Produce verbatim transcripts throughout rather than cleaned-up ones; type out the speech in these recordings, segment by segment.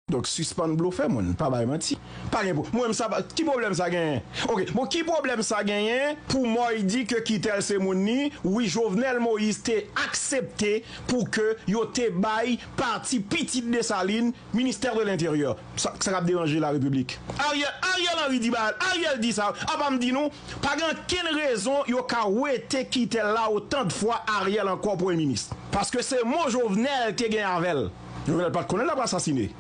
Donk, sispann blofe moun, pa bay manti. Pa gen pwo-, mwen, sa pa, ki pwoblèm sa genyen? Ok, bon, ki pwoblèm sa genyen pou Moy di ke Kittel se moun ni? Wi, Jovenel Moïse te aksepte pou ke yo te bay pati Pitit Desalin, Ministè de Lenteryè. Sa, sa k ap deranje Larepiblik? Ariel, Ariel Henry di bagay, Ariel di sa, apa m di nou, pa gen okenn rezon yo ka wete Kittel la otan de fwa Ariel ankò premye minis. Paske se mo Jovenel te gen avè l. Jovenel pa t konnen l ap asasine.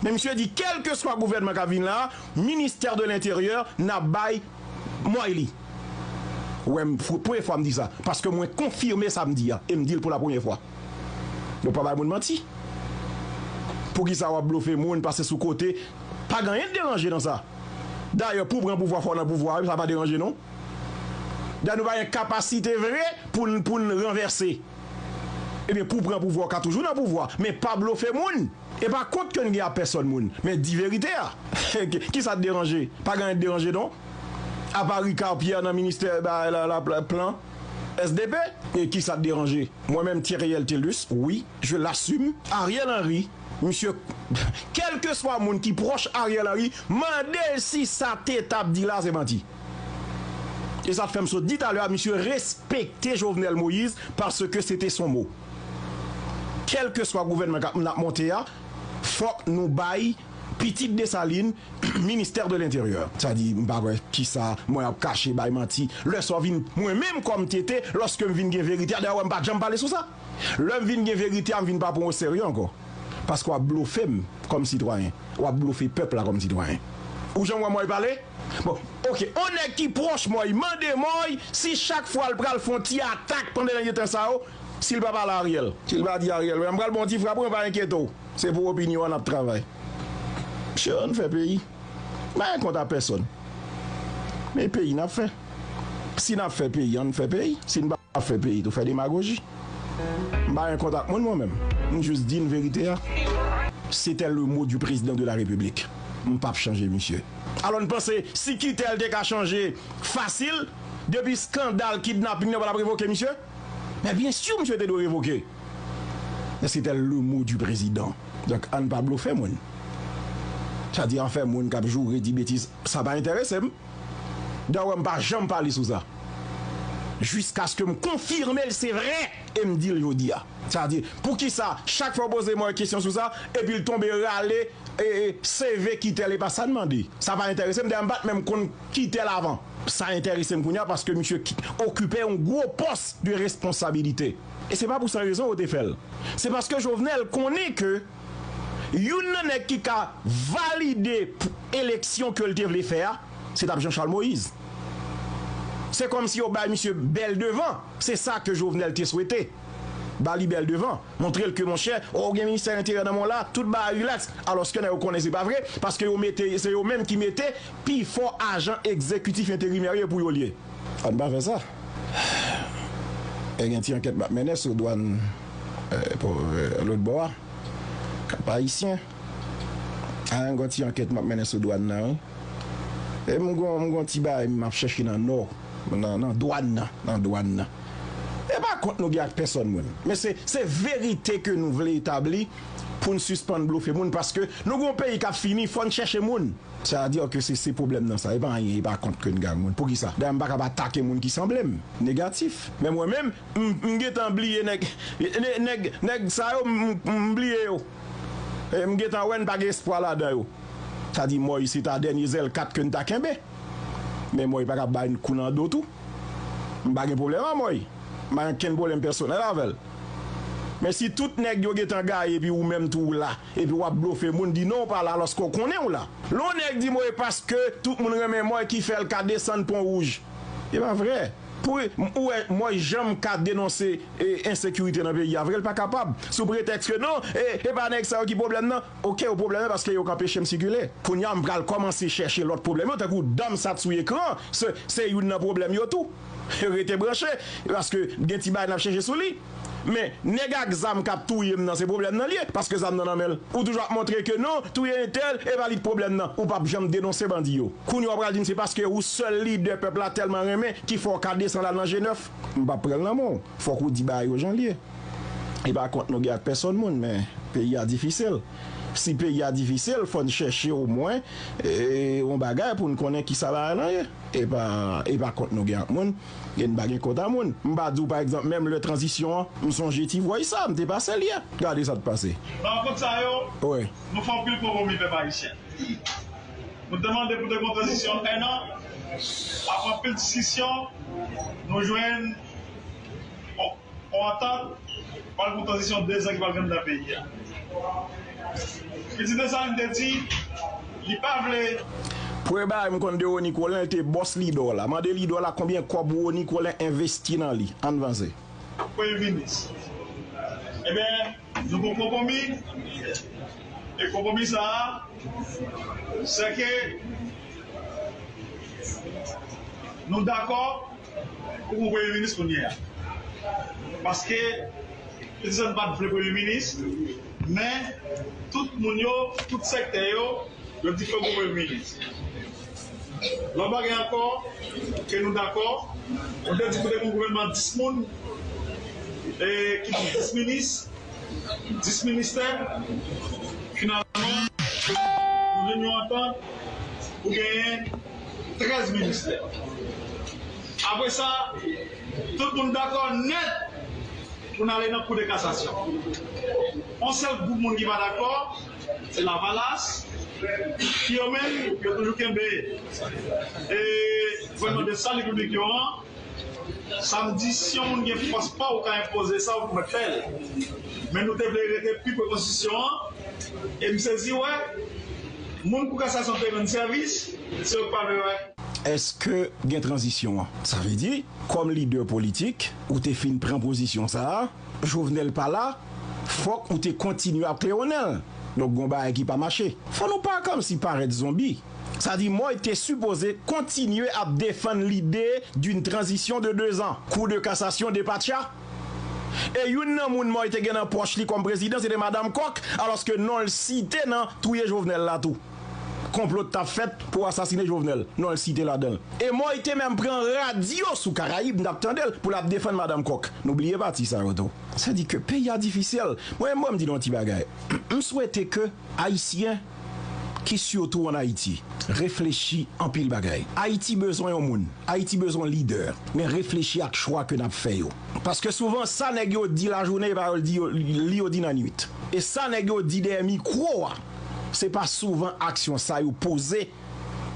Men misye di, kèlkeswa gouvènman k ap vin la, Ministè de Lenteryè, n ap bay Moy li. Ou wè, m, premye fwa m di sa, paske mwen konfime sa m di a, e m di l pou la premyè fwa. Yo pa bay moun manti. Poukisa w ap blofe moun, pase sou kote? Pa gen anyen k deranje nan sa. Dayè, pou w pran pouvwa, fò w nan pouvwa, wi, sa pa deranje, non. Dayè, nou pa gen kapasite vre pou n, pou n ranvèse. Ebyen, pou w pran pouvwa, w ka toujou nan pouvwa, men pa blofe moun. E pa kont ke n gen ak pèsòn moun, men di verite a. Ki, ki sa k deranje? Pa gen anyen k deranje, non. Apa Ricard Pierre nan ministè, ba, la, la, la, plan S D P, e ki sa k deranje? Mwen menm, Theriel Thelus, wi, je l'assume. Ariel Henry, misye, kèlkeswa moun ki pwòch Ariel Henry, mande l si sa te t ap di la se manti. E sa k fè m sot di talè a, misye respekte Jovenel Moïse paske se te son mo. Kèlkeswa gouvènman k ap, n ap monte a, fòk nou bay Pitit Desalin, Ministè de Lenteryè. Sa di, m pa wè kisa mwen ap kache, bay manti. Lè sa w vin, mwen menm kòm T T, lòske m vin gen verite a, dayè, w wè m pa t janm pale sou sa. Lè m vin gen verite a, m vin pa pran w oserye ankò. Paske w ap blofe m kòm sitwayen. W ap blofe pèp la kòm sitwayen. Ou janm wè Moy pale? Bon, ok, on nèg ki pwòch Moy, mande Moy si chak fwa l pral fè on ti atak pandan dènye tan sa yo, si l pa pale Ariel. Si l pa di Ariel, "Wè, m pral ba w on ti frap, wi, pa enkyete w. Se pou opinyon an n ap travay." Mesye, ann fè peyi. M pa gen kont a pèsòn. Men peyi n ap fè. Si n ap fè peyi, ann fè peyi. Si n pa ap fè peyi tou, fè demagoji. M pa gen kont ak moun, mwen menm. M jis di n verite a. C'était le mot du président de la République. M p ap chanje, misye. Alò, n panse, si Kittel te ka chanje fasil, depi skandal kidnaping nan, pa t ap revoke misye? Men byen si, misye te dwe revoke. Men se te le mot du président. Donk, ann pa blofe moun. Sa di, anfen, moun k ap joure, di betiz, sa pa enterese m. Dayè, m pa janm pale sou sa. Jiskaske m konfime l se vre, e m di l jodi a. Sa di, poukisa, chak fwa w poze mwen kesyon sou sa, epi l tonbe rale, e, e, seve Kittel, e pa sa n mande. Sa pa enterese m, dayè, m pa t menm konn Kittel avan. Sa enterese m kounye a paske misye ki, okipe yon gwo pòs de responsabilite. E se pa pou san rezon yo te fè l. Se paske Jovenel konnen ke youn nan nèg ki ka valide p-, eleksyon ke l te vle fè a, se t ap Jean Charles Moïse. Se kòmsi yo bay misye bèl devan. Se sa ke Jovenel te swete. Ba li bèl devan. Montre l ke, monchè, o, ou gen ministè enteryè nan men w la, tout bagay rilaks. Alòske nèg yo konnen se pa vre, paske yo mete, se yo menm ki mete pi fò ajan egzekitif enterimè yo pou yo l ye. Ann pa fè sa. E gen ti ankèt m ap mennen sou dwàn, e, pou, e, lòt bò a. Kap Ayisyen. A, gen ti ankèt m ap mennen sou dwàn nan, wi. E m gon, m gon ti bagay m ap chèche nan nò, nan, nan dwàn nan, nan dwàn nan. E pa kont nou gen ak pèsòn moun. Men se, se verite ke nou vle etabli pou n sispann blofe moun, paske nou gon peyi k ap fini, fò n chèche moun. Sa vle di ke se, se pwoblèm nan sa, e pa anyen, e pa kont ke n gen ak moun. Poukisa? Dayè, m pa kab atake moun ki sanble m. Negatif. Men mwen menm, m, m gentan bliye nèg, nè-, nèg, nèg sa yo, m, m, m bliye yo. E m gentan wè n pa gen espwa ladan yo. Sa di, Moy se ta dènye zèl kat ke n ta kenbe. Men Moy pa kab bay n kou nan do tou. M pa gen pwoblèm ak Moy. M pa gen okenn pwoblèm pèsonèl avè l. Men si tout nèg yo gentan gaye epi ou menm tou ou la, epi w ap blofe moun, di non ou pa la alòske w konnen w la. Lè yon nèg di Moy paske tout moun renmen Moy ki fè l ka desann Pon Wouj. E pa vre. Pou ou wè Moy janm ka denonse, e, ensekirite nan peyi a vre, l pa kapab. Sou pretèks ke non, e, e pa nèg sa yo ki pwoblèm nan. Oke, yo pwoblèm nan paske yo k anpeche m sikile. Kounye a, m pral kòmanse chèche lòt pwoblèm yo, tankou dam sa t sou ekran, se, se youn nan pwoblèm yo tou. Rete branche, paske gen ti bagay n ap chèche sou li. Men, nèg ak zam k ap touye m nan, se pwoblèm nan l ye, paske zam nan nan men l. Ou toujou ap montre ke non, touye entèl, e pa li k pwoblèm nan. Ou p ap janm denonse bandi yo. Kounye a, w pral di m se paske ou sèl lidè pèp la tèlman renmen ki fè w ka desann al nan G nèf. M p ap pran l nan men w. Fòk ou di bagay yo jan l ye. E pa kont nou gen ak pèsòn moun, men peyi a difisil. Si peyi a difisil, fò n chèche omwen e, yon bagay pou n konnen kisa bagay lan ye. E pa, e pa kont nou gen ak moun, e n pa gen kont a moun. M pa di w, pa egzanp, menm lè tranzisyon an, m sonje ti vway sa, m te pase l yè. Gade sa k pase. Nan kont sa yo, wi, nou fè anpil konpwomi, pèp ayisyen. Nou te mande pou te gon tranzisyon en an. Apre anpil diskisyon, nou jwenn yon, yon antant, pral pou tranzisyon dezan ki pral gen nan peyi a. Pitit Desalin te di, li pa vle. Premye bagay m konn de Rony Colin, l te bòs lidè w la. Mande lidè w la konbyen kòb Rony Colin envesti nan li. Ann vanse. Premye minis. Ebyen, nou gon konpwomi. E konpwomi sa a, se ke nou dakò pou gon premye minis kounye a. Paske, petizan pa t vle premye minis, men tout moun yo, tout sektè yo, yo di fòk gon premye minis. Lòt bagay ankò, ke nou dakò, nou te di pou te gon gouvènman dis moun, e ki di dis minis, dis ministè, finalman, nou jwenn yon antant pou genyen trèz ministè. Apre sa, tout moun dakò nèt pou n ale nan Kou de Kasasyon. Yon sèl gwoup moun ki pa dakò, se Lavalas, ki yo menm, yo toujou kenbe, e, gouvènman de sali piblik yo an, sa m di, si yon moun gen fòs pa w ka enpoze sa, ou mèt fè l. Men nou te vle rete pi pre konstitisyon an, e m sezi wè, moun kou kasasyon te rann sèvis, se yo k pa vle wè. Èske gen tranzisyon an? Sa vle di, kòm lidè politik, ou te fin pran pozisyon sa a, Jovenel pa la, fòk ou te kontinye ap klewonnèl. Donk, gon bagay ki pa mache. Fò nou pa kòmsi parèt zonbi. Sa di, Moy te sipoze kontinye ap defann lide d'une transition de deux ans. Kou de kasasyon depatcha. E youn nan moun Moy te gen nan pòch li kòm prezidan, se te Madanm Kòk, alòske non l site nan touye Jovenel la tou. Konplo t ap fèt pou asasine Jovenel, non l site ladan l. E Moy te menm pran radyo sou Karayib, n t ap tande l, pou l ap defann Madanm Kòk. Nou bliye pati sa yo tou. Sa di ke peyi a difisil. Mwen menm, mwen m di nou yon ti bagay. M swete ke Ayisyen ki sitou ann Ayiti reflechi anpil bagay. Ayiti bezwen yon moun. Ayiti bezwen lidè. Men reflechi ak chwa ke n ap fè yo. Paske souvan, sa nèg yo di lajounen, e pa yo di yo, li yo di nan nuit. E sa nèg yo di dèyè mikwo a, se pa souvan aksyon sa yo poze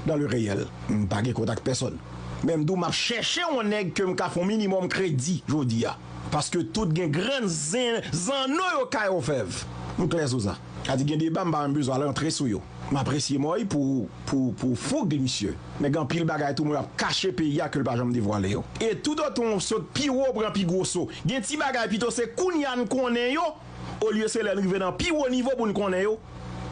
dans le réel. M pa gen kontak pèsòn. Men m di w, m ap chèche yon nèg ke m ka fè yon minimòm kredi jodi a. Paske tout gen grenn zen, zanno yo kay òfèv. M klè sou sa. Sa di gen deba, m pa menm bezwen al antre sou yo. M apresye Moy pou, pou, pou foug li, misye. Men gen anpil bagay tou Moy ap kache peyi a ke l pa janm devwale yo. E toutotan w sot pi wo, w pran pi gwo so. Gen ti bagay pito se kounye a n konnen yo, olye se lè n rive nan pi wo nivo pou n konnen yo.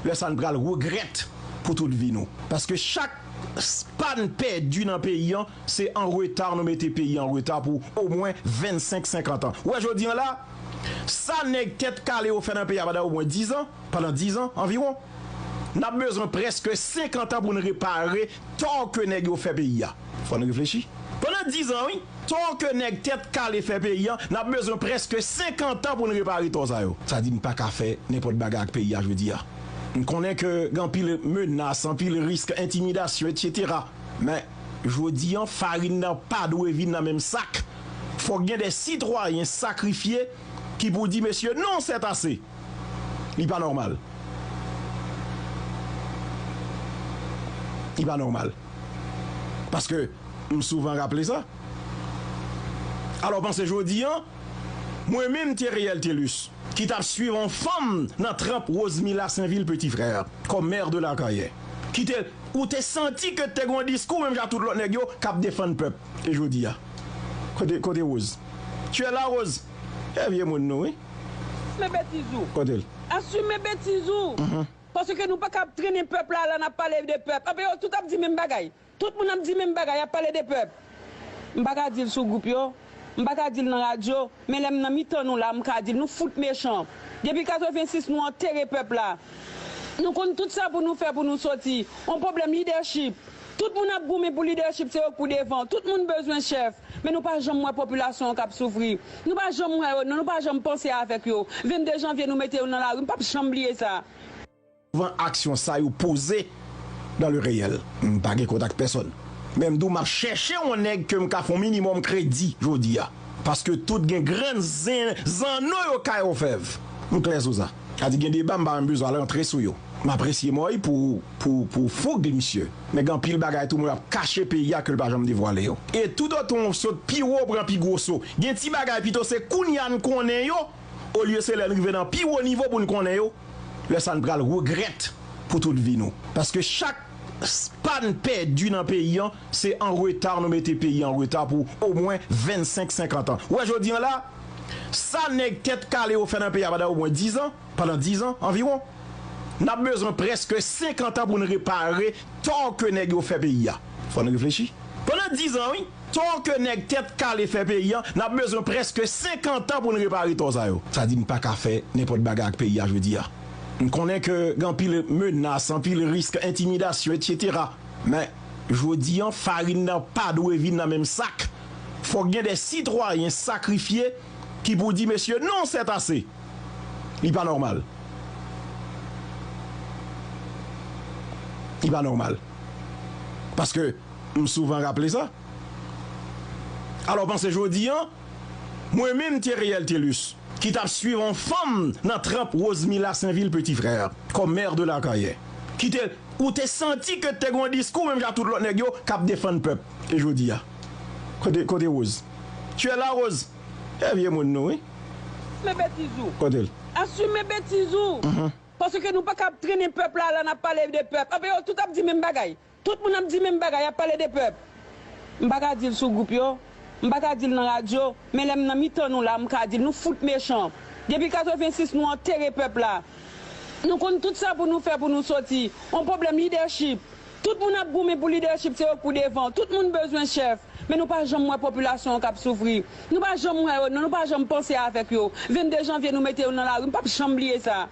Lè sa a n pral regrèt pou tout vi nou. Paske chak s-, pa n pèdi nan peyi an, se an reta nou mete peyi an reta pou omwen vennsenk, senkant an. Ou wè jodi an la, sa nèg tèt kale yo fè nan peyi a pandan omwen diz an, pandan diz an anviwon, n ap bezwen prèske senkant an pou n repare tò ke nèg yo fè peyi a. Fò n reflechi. Pandan diz an, wi, tò ke nèg tèt kale fè peyi a, n ap bezwen prèske senkant an pou n repare tò sa yo. Sa di n pa ka fè nenpòt bagay ak peyi a jodi a. M konnen ke gen anpil menas, anpil risk, entimidasyon, etsetera. Men, jodi an, farin nan pa dwe vin nan menm sak. Fòk gen de sitwayen sakrifye ki pou di, mesye, non, c'est assez. Li pa nòmal. Li pa nòmal. Paske m souvan raple sa. Alò, panse jodi an, mwen menm Theriel Thelus, ki t ap swiv yon fanm nan tranp Rosemila Sainvil Petit Frère, kòm mè de Lakayè, ki te, ou te santi ke te gen yon diskou, menm jan tout lòt nèg yo, k ap defann pèp. E jodi a? Kote, kote Rose? Tu es là, Rose? E vye moun nou, wi. Asime betiz ou. Kote l? Asime betiz ou. Mhm. Paske nou pa ka ap trennen pèp la, la n ap pale de pèp. Anpi yo tout ap di menm bagay. Tout moun ap di menm bagay, y ap pale de pèp. M pa ka di l sou gwoup yo, m pa ka di l nan radyo, men lè m nan mitan nou la, m ka di l, nou fout mechan. Depi katrevensis, nou antere pèp la. Nou konn tout sa pou nou fè pou nou soti. On pwoblèm lidèchip. Tout moun ap goumen pou lidèchip, se yo k pou devan. Tout moun bezwen chèf. Men nou pa janm wè popilasyon an k ap soufri. Nou pa janm wè yo, non, nou pa janm panse avèk yo. Vennde janvye, nou mete yo nan lari. M p ap janm bliye sa. Souvan aksyon sa yo poze dans le réel. M pa gen kont ak pèsòn. Men m di w m ap chèche yon nèg ke m ka fè yon minimòm kredi jodi a. Paske tout gen grenn zen, zanno yo kay òfèv. M klè sou sa. Sa di gen deba m pa menm bezwen al rantre sou yo. M apresye Mòy pou, pou, pou foug li misye. Men gen anpil bagay tou mwen ap kache peyi a ke l pa janm devwale yo. E toutotan w sot pi wo pran pi gwo so. Gen ti bagay pito se kounye a n konnen yo, olye se lè n rive nan pi wo nivo pou n konnen yo. Lè sa a n pral regrèt pou tout vi nou. Paske chak s- pa n pèdi nan peyi an, se an reta nou mete peyi an reta pou omwen vennsenk, senkant an. Ou wè jodi an la, sa nèg tèt kale yo fè nan peyi a pandan omwen diz an, pandan diz an anviwon, n ap bezwen prèske senkant an pou n repare tò ke nèg yo fè peyi a. Fò n reflechi. Pandan diz an, wi, tò ke nèg tèt kale fè peyi a, n ap bezwen prèske senkant an pou n repare tò sa yo. Sa di n pa ka fè nenpòt bagay ak peyi a jodi a. N konnen ke gen anpil menas, anpil risk, entimidasyon, etsetera. Men, jodi an, farin nan pa dwe vin nan menm sak. Fòk gen de sitwayen sakrifye ki pou di, mesye, non, sètase. Li pa nòmal. Li pa nòmal. Paske m souvan raple sa. Alò, panse jodi an, mwen menm Theriel Thelus, ki t ap swiv yon fanm nan tranp Rosemila Sainvil Petit Frère, kòm mè de Lakayè, ki te, ou te santi ke te gen yon diskou, menm jan tout lòt nèg yo, k ap defann pèp. E jodi a? Kote, kote Rose? Tu es là, Rose? E vye moun nou, wi. Asime betiz ou. Kote l? Asime betiz ou. Mhm. Paske nou pa ka ap trennen pèp la, la n ap pale de pèp. Anben yo tout ap di menm bagay. Tout moun ap di menm bagay, ap pale de pèp. M pa ka di l sou gwoup yo, m pa ka di l nan radyo, men lè m nan mitan nou la, m ka di l, nou fout mechan. Depi katrevensis nou antere pèp la. Nou konn tout sa pou nou fè pou nou soti. On pwoblèm lidèchip. Tout moun ap goumen pou lidèchip, se yo k pou devan. Tout moun bezwen chèf. Men nou pa janm wè popilasyon an k ap soufri. Nou pa janm wè yo, non, nou pa janm panse avèk yo. Vennde janvye nou mete yo nan lari, m p ap janm bliye sa.